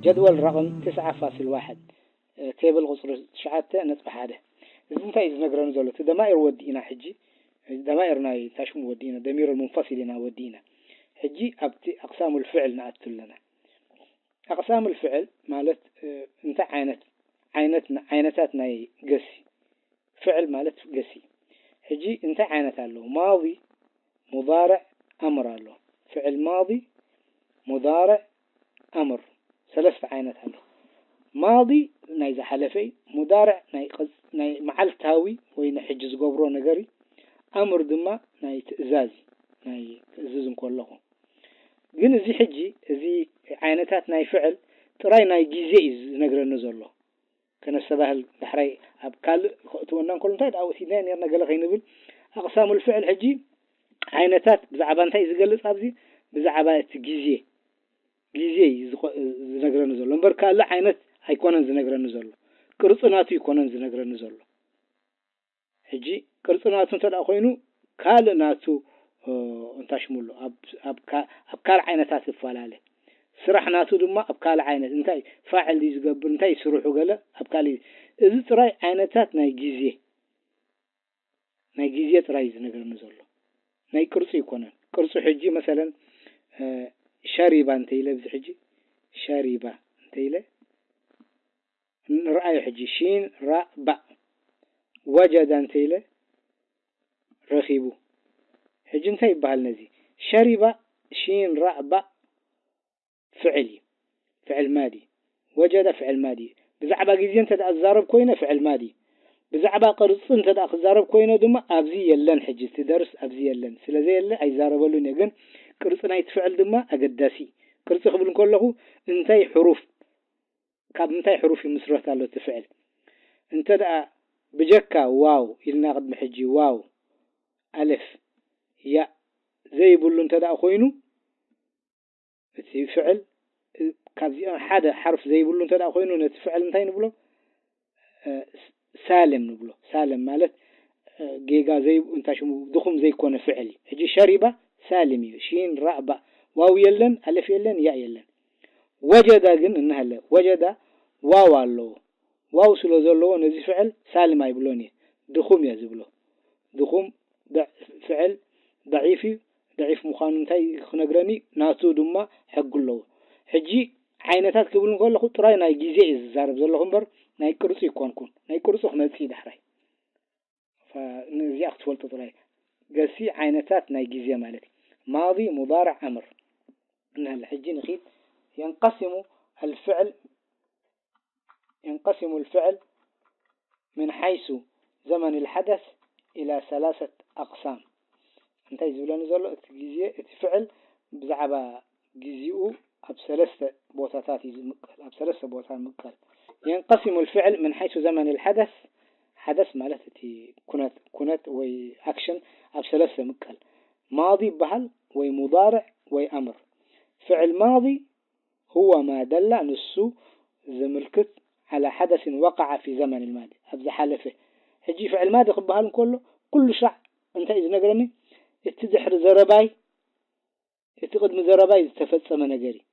ጀድወል ረቕም ትስዓ ፋስል ዋሕድ፣ ቴብል ቁፅሪ ትሽዓተ ነጥቢ ሓደ። እዚ እንታይ እዩ ዝነግረኒ ዘሎ? እቲ ደማኢር ወዲእና ሕጂ፣ ደማኢር ናይ ታሽሙ ወዲእና፣ ደሚር ሙንፈሲል ኢና ወዲእና። ሕጂ ኣብቲ ኣቅሳሙል ፍዕል ንኣቱ ኣለና። ኣቅሳሙል ፍዕል ማለት እንታይ ዓይነት ዓይነት ዓይነታት ናይ ገሲ ፍዕል ማለት ገሲ። ሕጂ እንታይ ዓይነት ኣሎ? ማዲ፣ ሙዳርዕ፣ ኣምር ኣሎ። ፍዕል ማዲ፣ ሙዳርዕ፣ ኣምር፣ ሰለስተ ዓይነት ኣሎ። ማዲ ናይ ዝሓለፈ እዩ። ሙዳርዕ ናይ መዓልታዊ ወይ ንሕጂ ዝገብሮ ነገር እዩ። ኣምር ድማ ናይ ትእዛዝ እዩ፣ ናይ ክእዝዝ እንከለኹ። ግን እዚ ሕጂ እዚ ዓይነታት ናይ ፍዕል ጥራይ ናይ ግዜ እዩ ዝነግረኒ ዘሎ። ከነስተባህል ዳሕራይ ኣብ ካልእ ከእትወና እንከሎ እንታይ ደኣ ወሲድናዮ ነርና ገለ ከይንብል። ኣቕሳሙል ፍዕል ሕጂ ዓይነታት ብዛዕባ እንታይ እዩ ዝገልጽ ኣብዚ? ብዛዕባ እቲ ግዜ ግዜ እዩ ዝነግረኒ ዘሎ እምበር ካልእ ዓይነት ኣይኮነን ዝነግረኒ ዘሎ። ቅርጺ ናቱ ኣይኮነን ዝነግረኒ ዘሎ። ሕጂ ቅርጺ ናቱ እንተ ደኣ ኮይኑ ካልእ ናቱ እንታይ ሽሙ ኣሎ ኣብ ካልእ ዓይነታት ይፈላለ። ስራሕ ናቱ ድማ ኣብ ካልእ ዓይነት እንታይ ፋዕል ድዩ ዝገብር እንታይ ስርሑ ገለ ኣብ ካልእ። እዚ ጥራይ ዓይነታት ናይ ግዜ ናይ ግዜ ጥራይ እዩ ዝነግረኒ ዘሎ። ናይ ቅርጺ ኣይኮነን። ቅርጺ ሕጂ መሰለን ሸሪባ እንተ ኢለ ብዚ ሕጂ ሸሪባ እንተ ኢለ ንርኣዮ ሕጂ ሺን ራእ ባእ ወጀደ እንተ ኢለ ረኺቡ። ሕጂ እንታይ ይበሃል ነዚ? ሸሪባ ሺን ራእ ባእ ፍዕል እዩ። ፍዕል ማዲ። ወጀደ ፍዕል ማዲ። ብዛዕባ ግዜ እንተ ደኣ ዝዛረብ ኮይነ ፍዕል ማዲ። ብዛዕባ ቅርጺ እንተ ደኣ ክዛረብ ኮይነ ድማ ኣብዚ የለን ሕጂ እቲ ደርስ ኣብዚ የለን። ስለ ዘየለ ኣይዛረበሉን እየ። ግን ቅርጺ ናይቲ ፍዕል ድማ ኣገዳሲ እዩ። ቅርጺ ክብል እንከለኹ እንታይ ሕሩፍ ካብ ምንታይ ሕሩፍ ይምስረት ኣሎ እቲ ፍዕል? እንተ ደኣ ብጀካ ዋው ኢልና ቅድሚ ሕጂ ዋው፣ ኣልፍ፣ ያእ ዘይብሉ እንተ ደኣ ኮይኑ እቲ ፍዕል ካብዚኦም ሓደ ሓርፍ ዘይብሉ እንተ ደኣ ኮይኑ ነቲ ፍዕል እንታይ ንብሎ? ሳልም ንብሎ። ሳልም ማለት ጌጋ ዘይ እንታይ ሽሙ ድኹም ዘይኮነ ፍዕል እዩ። ሕጂ ሸሪባ ሳልም እዩ። ሺን ራእ ባእ ዋው የለን፣ ኣልፍ የለን፣ ያእ የለን። ወጀዳ ግን እንሃለ ወጀዳ ዋው ኣለዎ። ዋው ስለ ዘለዎ ነዚ ፍዕል ሳልም ኣይብሎን እየ። ድኹም እየ ዝብሎ። ድኹም ፍዕል ደዒፍ እዩ። ደዒፍ ምዃኑ እንታይ ክነግረኒ? ናቱ ድማ ሕጊ ኣለዎ። ሕጂ ዓይነታት ክብል እንከለኹ ጥራይ ናይ ግዜ እየ ዝዛረብ ዘለኹ እምበር ናይ ቅርጺ ኣይኮንኩን። ናይ ቅርጺ ክመጽእ እዩ ዳሕራይ። ነዚኣ ክትፈልጡ ጥራይ። ገሲ ዓይነታት ናይ ግዜ ማለት እዩ። ማዲ፣ ሙዳርዕ፣ ኣምር። እንሃለ ሕጂ ንኺድ። ينقسم الفعل ينقسم الفعل من حيث زمن الحدث إلى ثلاثة أقسام. እንታይ ዝብለኒ ዘሎ እቲ ግዜ እቲ ፍዕል ብዛዕባ ግዜኡ ኣብ ሰለስተ ቦታታት እዩ ዝምቀል። ኣብ ሰለስተ ቦታ ይምቀል። ينقسم الفعل من حيث زمن الحدث ሓደስ ማለት እቲ ኩነት ኩነት ወይ ኣክሽን ኣብ ሰለስተ ይምቀል። ማዲ ይበሃል ወይ ሙዳርዕ ወይ ኣምር። ፍዕል ማዲ هو ما دل ንሱ ዝምልክት على حدث وقع في زمن الماضي ኣብ ዝሓለፈ። ሕጂ ፍዕል ማዲ ክበሃል እንከሎ ኩሉ ሻዕ እንታይ እዩ ዝነግረኒ? እቲ ድሕሪ ዘረባይ እቲ ቅድሚ ዘረባይ ዝተፈጸመ ነገር እዩ።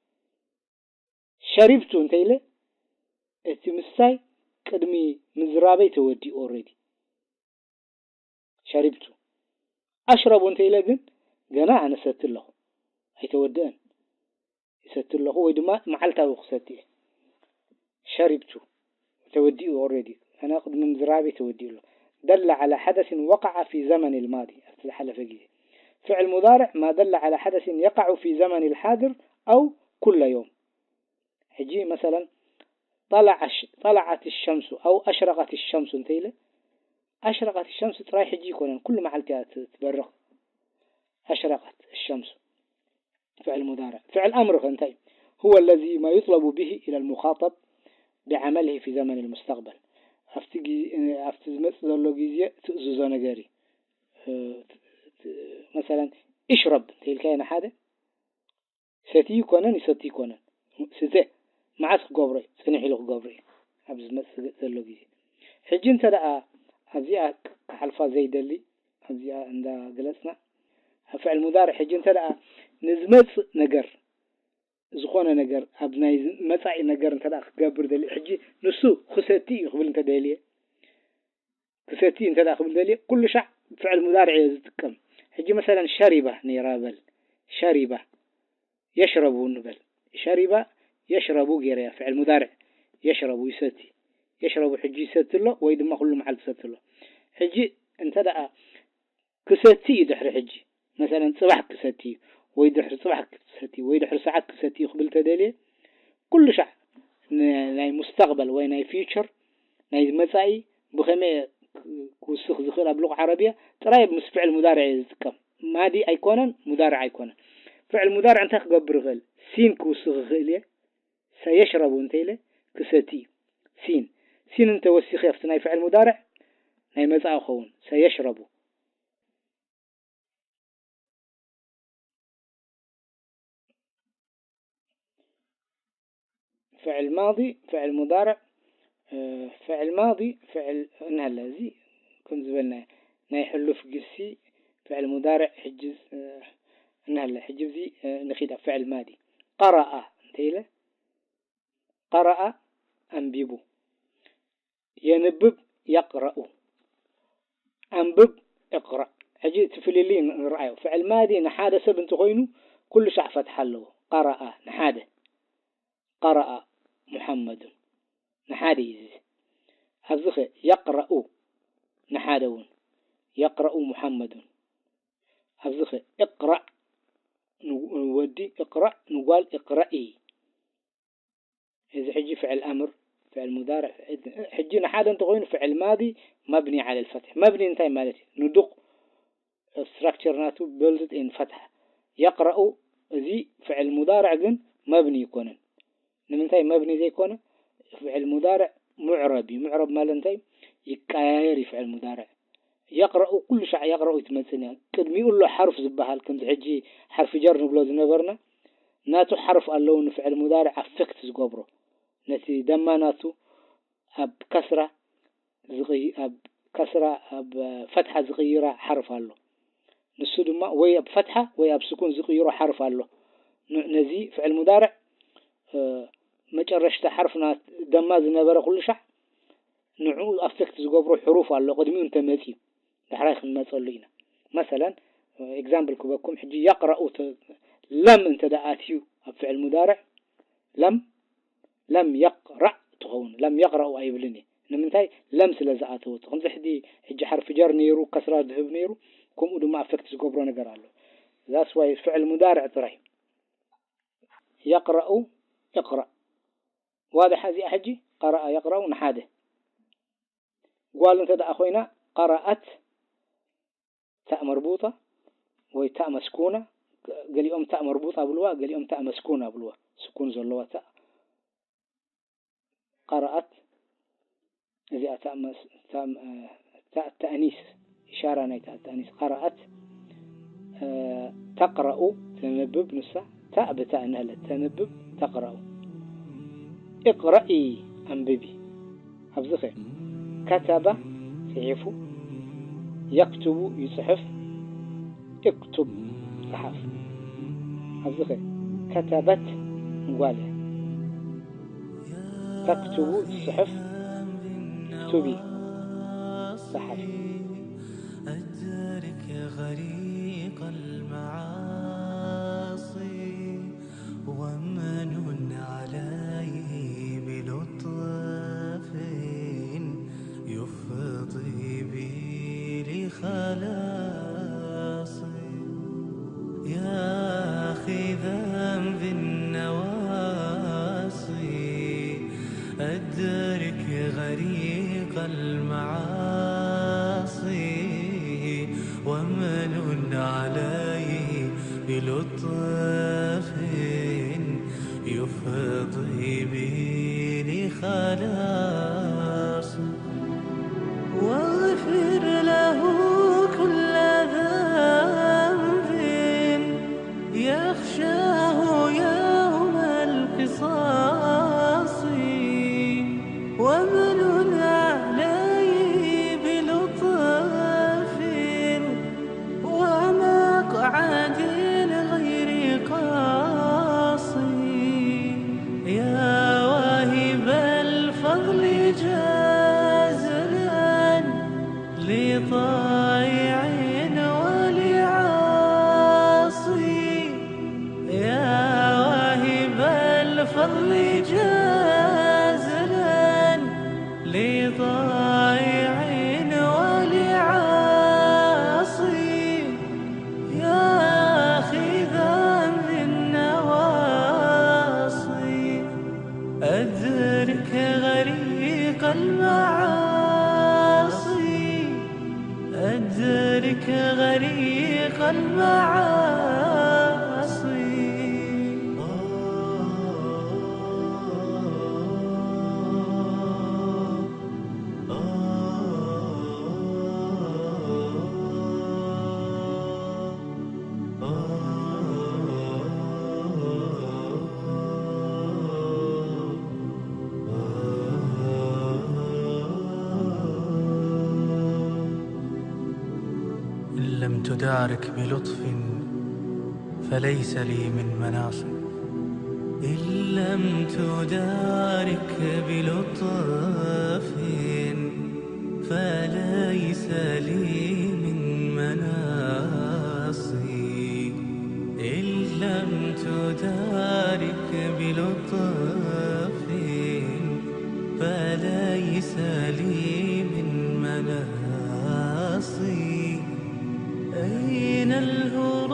ሸሪብቱ እንተ ኢለ እቲ ምስታይ ቅድሚ ምዝራበይ ተወዲኡ ኦሬዲ። ሸሪብቱ ኣሽረቡ እንተ ኢለ ግን ገና ኣነ ሰቲ ኣለኹ ኣይተወደአን። ይሰቲ ኣለኹ ወይ ድማ መዓልታዊ ክሰቲ እየ። ሸሪብቱ ተወዲኡ ኦሬዲ ኣነ ቅድሚ ምዝራበይ ተወዲኡ ኣሎ። دل على حدث وقع في زمن الماضي ኣብቲ ዝሓለፈ ግዜ። فعل مضارع ما دل على حدث يقع في زمن الحاضر أو كل يوم. ሕጂ መሰለን طلع طلعت الشمس أو أشرقت الشمس እንተ ኢለ أشرقت الشمس ጥራይ ሕጂ ኣይኮነን ኩሉ መዓልቲ እያ ትበርቕ። أشرقت الشمس فعل مضارع. فعل أمر ከ እንታይ? هو الذي ما يطلب به إلى المخاطب بعمله في زمن المستقبل. ኣብቲ ግዜ ኣብቲ ዝመጽእ ዘሎ ግዜ ትእዝዞ ነገር እዩ። መሰለን اشرب እንተ ኢልካዮ ንሓደ ሰቲ ይኮነን ይሰቲ ይኮነን ስተ መዓስ ክገብሮ እዩ? ጽንሕ ኢሉ ክገብሮ እዩ ኣብ ዝመጽእ ዘሎ ግዜ። ሕጂ እንተ ደኣ ኣብዚኣ ክሓልፋ ዘይደሊ ኣብዚኣ እንዳ ገለጽና ኣብ ፍዕል ሙዳርዕ ሕጂ እንተ ደኣ ንዝመጽእ ነገር ዝኾነ ነገር ኣብ ናይ መጻኢ ነገር እንተ ደኣ ክገብር ደልየ፣ ሕጂ ንሱ ክሰቲ እዩ ክብል እንተ ደልየ፣ ክሰቲ እንተ ደኣ ክብል ደልየ፣ ኩሉ ሻዕ ፍዕል ሙዳርዕ እየ ዝጥቀም። ሕጂ መሰለን ሸሪባ ነይራ በል፣ ሸሪባ፣ የሽረቡ ንበል። ሸሪባ፣ የሽረቡ ገይረያ፣ ፍዕል ሙዳርዕ፣ የሽረቡ፣ ይሰቲ። የሽረቡ፣ ሕጂ ይሰቲ ኣሎ፣ ወይ ድማ ኩሉ መዓልቲ ይሰቲ ኣሎ። ሕጂ እንተ ደኣ ክሰቲ እዩ ድሕሪ ሕጂ፣ መሰለን ጽባሕ ክሰቲ እዩ፣ ወይ ድሕሪ ጽባሕ ክሰቲ እዩ፣ ወይ ድሕሪ ሰዓት ክሰቲ እዩ ክብል ተደልየ፣ ኩሉ ሻዕ ን-፣ ናይ ሙስተቕበል ወይ ናይ ፊውቸር፣ ናይ መጻኢ ብኸመይ ክውስኽ ዝኽእል ኣብ ሉቕ ዓረብያ ጥራይ ምስ ፍዕል ሙዳርዕ እየ ዝጥቀም። ማዲ ኣይኮነን፣ ሙዳርዕ ኣይኮነን። ፍዕል ሙዳርዕ እንታይ ክገብር ይኽእል? ሲን ክውስኽ ይኽእል እየ። ሰየሽረቡ እንተ ኢለ ክሰቲ እዩ። ሲን። ሲን እንተ ወሲኸ ኣብቲ ናይ ፍዕል ሙዳርዕ ናይ መጻኢ ክኸውን። ሰየሽረቡ። ፍዕል ማዲ፣ ፍዕል ሙዳርዕ፣ እ፣ ፍዕል ማዲ፣ ፍዕል እንሃለ። እዚ ከም ዝበልናዮ ናይ ሕሉፍ ግሲ ፍዕል ሙዳርዕ ሕጂ፣ እ፣ እንሃለ። ሕጂ እዚ፣ እ፣ ንኺድ ኣብ ፍዕል ማዲ። ቀረኣ እንተ ኢለ፣ ቀረኣ ኣንቢቡ። የንብብ፣ የቕረኡ። ኣንብብ፣ እቕረእ። ሕጂ እቲ ፍልልይ ንርኣዮ። ፍዕል ማዲ ንሓደ ሰብ እንተኾይኑ ኩሉ ሻዕ ፈትሓ ኣለዎ። ቀረኣ ንሓደ። ቀረኣ ሙሓመዱን ንሓደ እዩ እዚ። ኣብዚኸ የቕረኡ ንሓደ እውን። የቕረኡ ሙሓመዱን። ኣብዚኸ እቕረእ ንወዲ፣ እቕረእ ንጓል፣ እቕረኢ። እዚ ሕጂ ፍዕል ኣምር፣ ፍዕል ሙዳርዕ፣ ሕጂ ንሓደ እንተኾይኑ ፍዕል ማዲ መብኒ ዓለል ፈትሒ። መብኒ እንታይ ማለት እዩ? ንዱቕ ስትራክቸር ናቱ ቢልድድ ኢን ፈትሓ። የቕረኡ፣ እዚ ፍዕል ሙዳርዕ ግን መብኒ ይኮነን። ንምንታይ መብኒ ዘይኮነ? ፍዕል ሙዳርዕ ሙዕረብ እዩ። ሙዕረብ ማለት እንታይ? ይቀያየር እዩ ፍዕል ሙዳርዕ። የቕረኡ፣ ኩሉ ሻዕ የቕረኡ ትመጽእ እያ። ቅድሚኡ ኣሎ ሓርፍ ዝበሃል፣ ከምዚ ሕጂ ሓርፊ ጀር ንብሎ ዝነበርና፣ ናቱ ሓርፍ ኣለዎ ንፍዕል ሙዳርዕ ኣፌክት ዝገብሮ። ነቲ ደማ ናቱ ኣብ ከስራ ዝቕይ-፣ ኣብ ከስራ፣ ኣብ ፈትሓ ዝቕይራ ሓርፍ ኣሎ። ንሱ ድማ ወይ ኣብ ፈትሓ ወይ ኣብ ስኩን ዝቕይሮ ሓርፍ ኣሎ። ን-፣ ነዚ ፍዕል ሙዳርዕ፣ እ፣ መጨረሽታ ሓርፍ ናት ደማ ዝነበረ ኩሉ ሻዕ ንዕኡ ኣፌክት ዝገብሮ ሕሩፍ ኣሎ፣ ቅድሚኡ እንተመጺኡ። ዳሕራይ ክንመጸሉ ኢና። መሰለን፣ ኤግዛምፕል ክበኩም፣ ሕጂ የቕረኡ ተ-፣ ለም እንተ ደኣ ኣትዩ ኣብ ፍዕል ሙዳርዕ፣ ለም፣ ለም የቕረእ ትኸውን። ለም የቕረኡ ኣይብልን እየ። ንምንታይ? ለም ስለ ዝኣተወት። ከምዚ ሕጂ፣ ሕጂ ሓርፊ ጀር ነይሩ፣ ከስራ ዝህብ ነይሩ፣ ከምኡ ድማ ኣፌክት ዝገብሮ ነገር ኣሎ። ዛትስ ዋይ ፍዕል ሙዳርዕ ጥራይ። የቕረኡ፣ እቕረእ። ዋድሓ እዚኣ ሕጂ፣ ቀረኣ፣ የቕረኡ ንሓደ። ጓል እንተ ደኣ ኮይና፣ ቀረኣት፣ ታእ መርቡጣ ወይ ታእ መስኩና፣ ገሊኦም ታእ መርቡጣ ብልዋ፣ ገሊኦም ታእ መስኩና ብልዋ፣ ስኩን ዘለዋ ታእ። ቀረኣት፣ እዚኣ ታእ መስ-፣ ታእ፣ እ፣ ታእ ተእኒስ፣ ኢሻራ ናይ ታእ ተእኒስ። ቀረኣት፣ እ፣ ተቕረኡ፣ ተንብብ ንሳ፣ ታእ ብታእ እናሃለት ተንብብ፣ ተቕረኡ። እቕረኢ፣ ኣንብቢ። ኣብዚኸ ከተበ፣ ጽሒፉ፣ የክትቡ፣ ይጽሕፍ፣ እክቱብ፣ ጽሓፍ። ኣብዚኸ ከተበት ንጓል እያ። ተክትቡ፣ ትጽሕፍ፣ እክቱቢ፣ ጸሓፊ። أجرك غريق المعاصي وامنن عليه بلطف يفضي بي لخلاصي. يا أخي ذنبي النواصي أدرك غريق المعاصي وامنن عليه بلطف يفضي به لخلاص. واغفر له كل ذنب يخشاه يوم القصاص. وامنن عليه بلطف ومقعد غير قاصي. لطائع ولعاصي، يا أخي ذا بالنواصي، أدرك غريق المعاصي، أدرك غريق المعاصي. إن لم تدارك بلطف فليس لي من مناص. إن لم تدارك بلطف فليس لي من مناص. إن لم تدارك بلطف فليس لي من مناص. أين الهروب